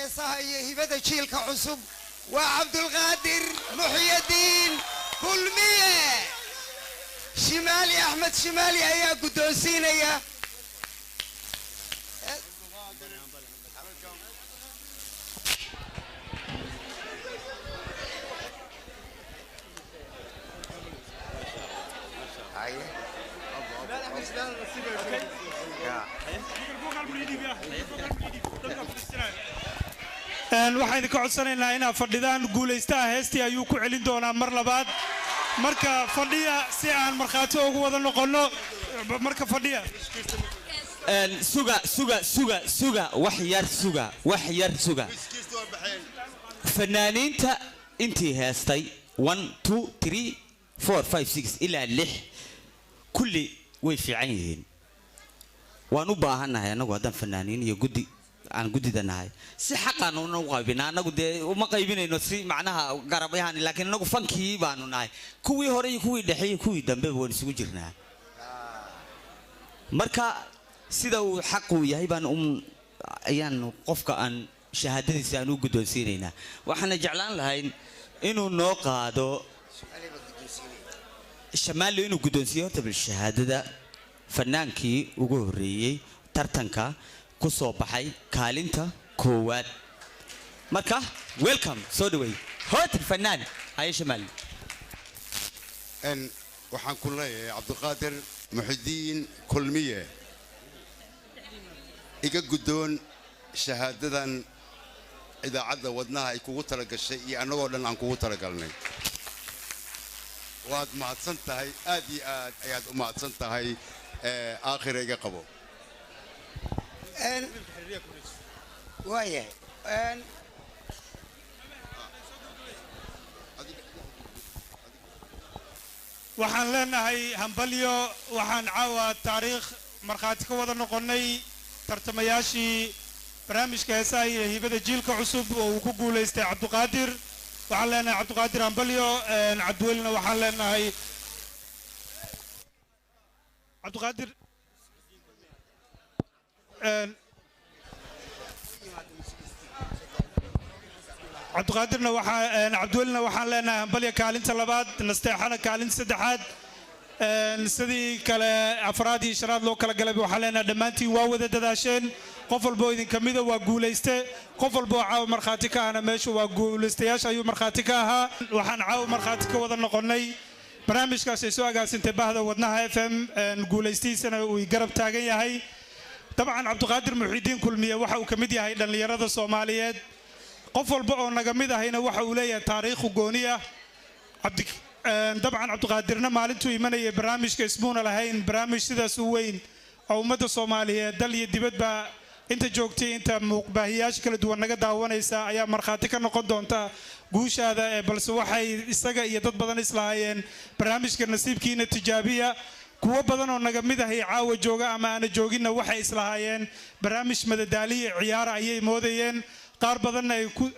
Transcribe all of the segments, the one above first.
Heesaha iyo Hibada Jiilka Cusub waa Cabdulqaadir Muxyadiin Kulmiye. Shimaali, Axmed Shimaali ayaa guddoonsiinaya. Waxaan idinka codsanaynaa inaad fadhidaan. Guulaystaha heestii ayuu ku celin doonaa mar labaad. Marka fadhiya si aan markhaati ugu wada noqonno. Marka fadhiya. Suga, suga, suga, suga, wax yar suga, wax yar suga. Fanaaniinta intii heestay, 1, 2, 3, 4, 5, 6 ilaa 6, kulli way fiican yihiin. Waan u baahannahay annagu haddaan fanaaniin iyo guddi aan guddida nahay, si xaqaan una u qaybina. Annagu dee uma qaybinayno si macnaha garabayahan, laakiin annagu fankii baanu nahay. Kuwii hore iyo kuwii dhexe iyo kuwii dambeba waan isugu jirnaa. Marka sida uu xaqu yahay baan ayaan qofka aan shahaadadiisa aan u guddoonsiinaynaa. Waxaana jeclaan lahayn inuu noo qaado Shamaali, inuu guddoonsiiyo horta bal shahaadada fanaankii ugu horreeyey tartanka ku soo baxay kaalinta koowaad. Marka welcome, soo dhaweey hotel fanaan. Haye Shamaali. Waxaan ku leeyahay Cabdiqaadir Muxidiin Kulmiye, iga guddoon shahaadadan Idaacadda Wadnaha ay kugu talagashay iyo annagoo dhan aan kugu talagalnay. Waad mahadsan tahay, aad iyo aad ayaad u mahadsan tahay. Aakhira iga qabo. Waayahay. Waxaan leenahay hambalyo. Waxaan caawa taariikh markhaati ka wada noqonnay tartamayaashii barnaamijka Heesaha iyo Hibada Jiilka Cusub oo uu ku guulaystay Cabduqaadir. Waxaan leenahay Cabduqaadir hambalyo. Cabdiwelina waxaan leenahay Cabduqaadir. Cabdiqaadirna waxaa, Cabdiwelina waxaan leenahay hambalya kaalinta labaad, Nasteexana kaalinta saddexaad, sidii kale afraad iyo shanaad loo kala galay. Waxaan leenahay dhammaantiin waa wada dadaasheen. Qof walba oo idinka mida waa guulayste. Qof walba oo caawa markhaati ka ahna meesha waa guulaystayaasha ayuu markhaati ka ahaa. Waxaan caawa markhaati ka wada noqonnay barnaamijkaas ay soo agaasintay bahda Wadnaha FM, guulaystihiisana uu garab taagan yahay dabcan Cabdiqaadir Muxiidiin Kulmiye. Waxa uu ka mid yahay dhallinyarada Soomaaliyeed. Qof walba oo naga mid ahayna waxa uu leeyahay taariikhu gooni ah. Dabcan Cabdiqaadirna maalintuu imanayay barnaamijka ismuuna lahayn barnaamij sidaas u weyn oo ummadda Soomaaliyeed dal iyo dibadba inta joogtay, inta muuqbaahiyaasha kala duwan naga daawanaysa ayaa markhaati ka noqon doonta guushaada. Ee balse waxay isaga iyo dad badan islahaayeen barnaamijka nasiibkiina tijaabiya. Kuwo badan oo naga mid ahay caawa jooga ama aana jooginna waxay islahaayeen barnaamij madadaaliya ciyaara ayay moodayeen. Qaar badanna ay ku,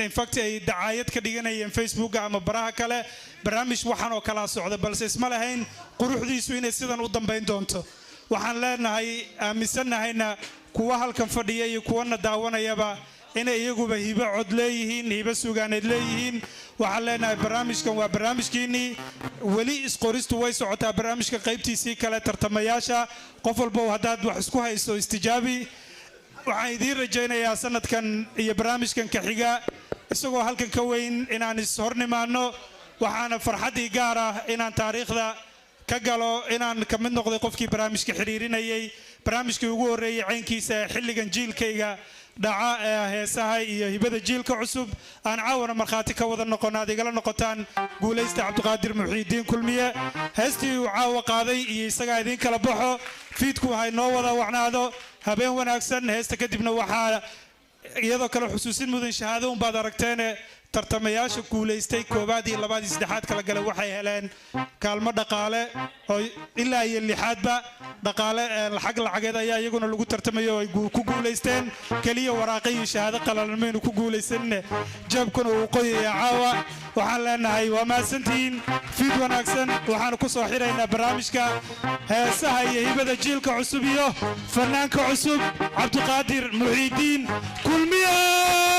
in fact, ay dacaayad ka dhiganayeen Facebooka ama baraha kale barnaamij waxaan oo kala socda, balse isma lahayn quruxdiisu inay sidan u dambayn doonto. Waxaan leenahay, aaminsannahayna kuwa halkan fadhiya iyo kuwana daawanayaba inay iyaguba hibo cod leeyihiin, hibo sugaaneed leeyihiin. Waxaan leenahay barnaamijkan waa barnaamijkiinnii. Weli isqoristu way socotaa barnaamijka qaybtiisii kale tartamayaasha. Qof walba haddaad wax isku hayso istijaabi. Waxaan idiin rajaynayaa sanadkan iyo barnaamijkan ka xiga isagoo halkan ka weyn inaan is-hornimaanno. Waxaana farxaddii gaar ah inaan taariikhda ka galo inaan ka mid noqday qofkii barnaamijka xidhiirinayay, barnaamijkii ugu horreeyey caynkiisa ee xilligan jiilkayga dhaca ee Heesaha iyo Hibada Jiilka Cusub, aan caawana markhaati ka wada noqono, aad igala noqotaan guulaysta Cabdiqaadir Muxiidiin Kulmiye. Heestii uu caawa qaaday iyo isagaa idiin kala baxo. Fiidku ha inoo wada wacnaado. Habeen wanaagsan. Heesta kadibna waxaa iyadoo kale xusuusin mudan, shahaado unbaad aragteene, tartamayaasha guulaystay koowaad iyo labaad iyo saddexaad kala gale waxay heleen kaalmo dhaqaale oo ilaa iyo lixaadba dhaqaale lacag lacageed ayaa iyaguna lagu tartamayo oo ay ku guulaysteen. Keliya waraaqo iyo shahaado qalalan maynu ku guulaysanine, jeebkuna uu qoyaya caawa. Waxaan leenahay waa mahadsantihiin, fiid wanaagsan. Waxaanu ku soo xiraynaa barnaamijka Heesaha iyo Hibada Jiilka Cusub iyo fanaanka cusub Cabdiqaadir Muxiidiin Kulmiye.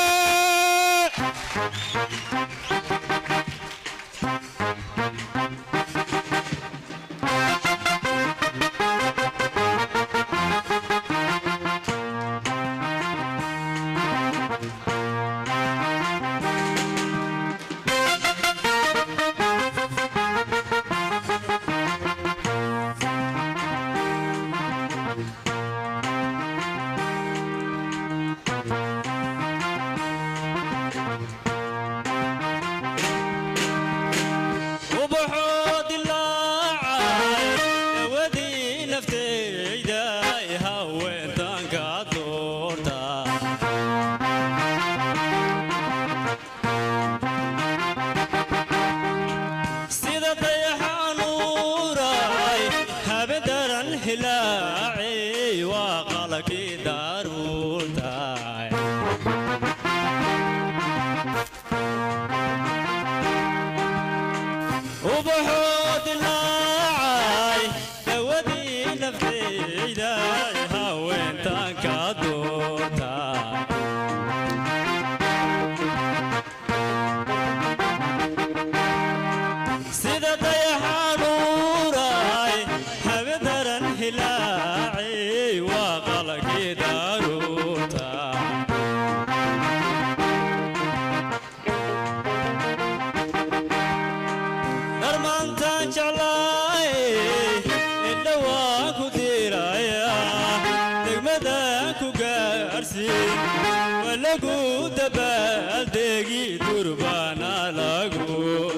Walagu dabaaldegi durbaana lagu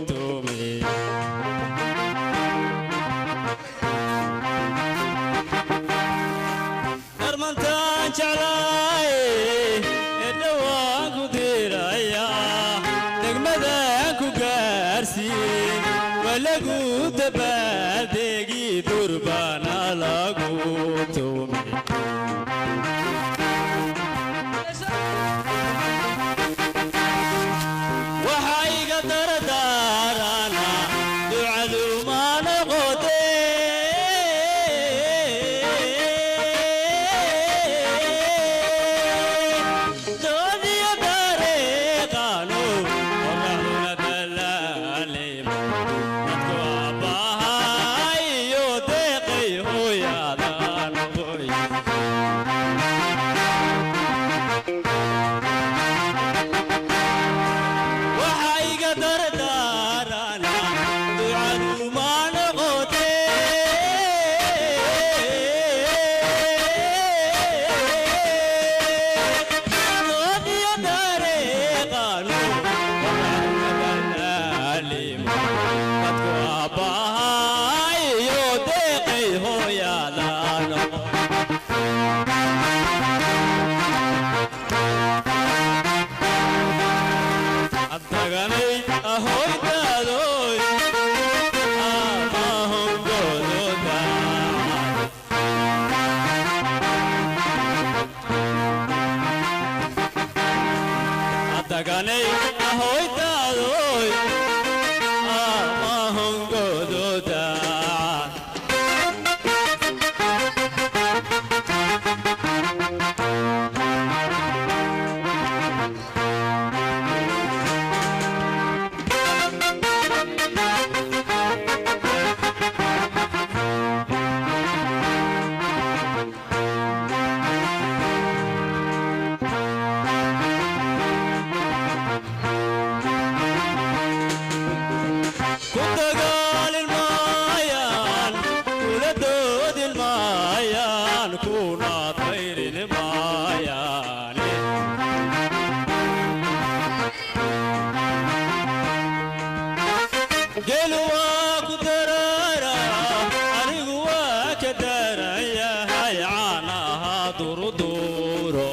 tumay. Darmantaan jeclaay ee dhowaan ku diraya degmadaan ku gaarsiin walagu dabaaldegi durbaana lagu tumay. Waxaa iga dardaarana ducadu ma noqotee doodiyo dariiqaanu qorraxduna dallaalima dadku aabbahay iyo deeqay hooyada noqoy. Waxaa iga dardaarana ducadu ma noqotee doodiyo dariiqaanu qorraxduna dallaalima dadku aabbahay iyo deeqay hooyada noqoy. Addaganay ahoydaadoy amahongododa. Addaganay ahoydaadoy amahongododa. Ku dagaalin maayaan kula doodin maayaan kuna dayrin maayaan. Gelu waa ku daraara anigu waa ka daran yahay caanaha durduuro.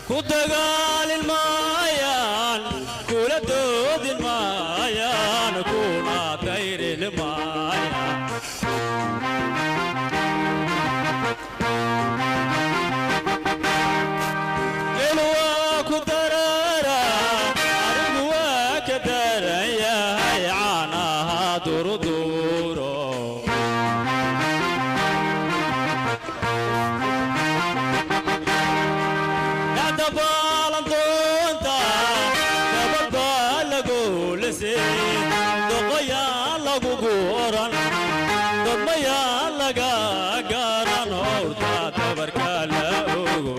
Ku dagaalin maayaan kula doodin maayaan kuna dayrin maayaan. Gelu waa ku daraara anigu waa ka daran yahay caanaha durduuro. Dhacda baalan doonta gabadh baa lagu lisay doqoyaan lagugu oran dodmayaan laga garan howrta dabarka la ogo.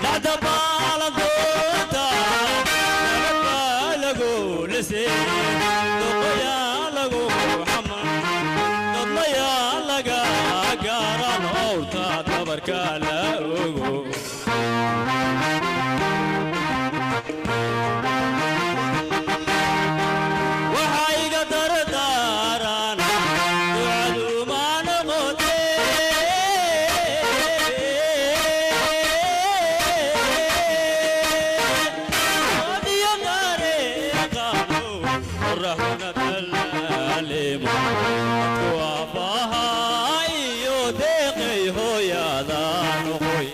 Dhacda baalan doonta gabadh baa lagu lisay doqoyaan lagu xaman dodmayaa laga garan howrta dabarka la ogo. Waxaa iga dardaaran ducadu ma noqotee doodiyo dariiqaanu qorraxduna dallaalimo dadku aabbahay iyo deeqay hooyada noqoy.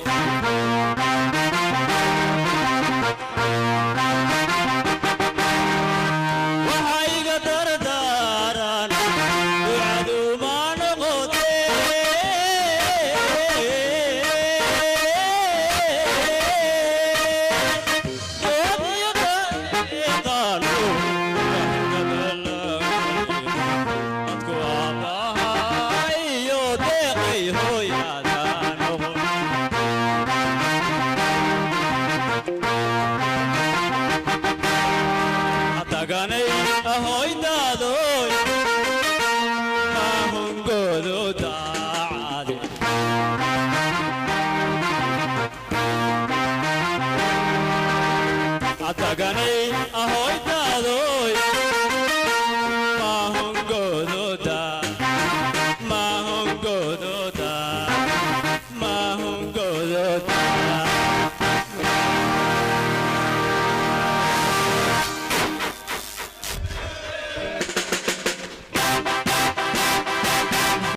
Waxaa iga dardaaran ducadu ma noqotee doodiyo dariiqaanu qorraxduna Daanay ahoy daadoy.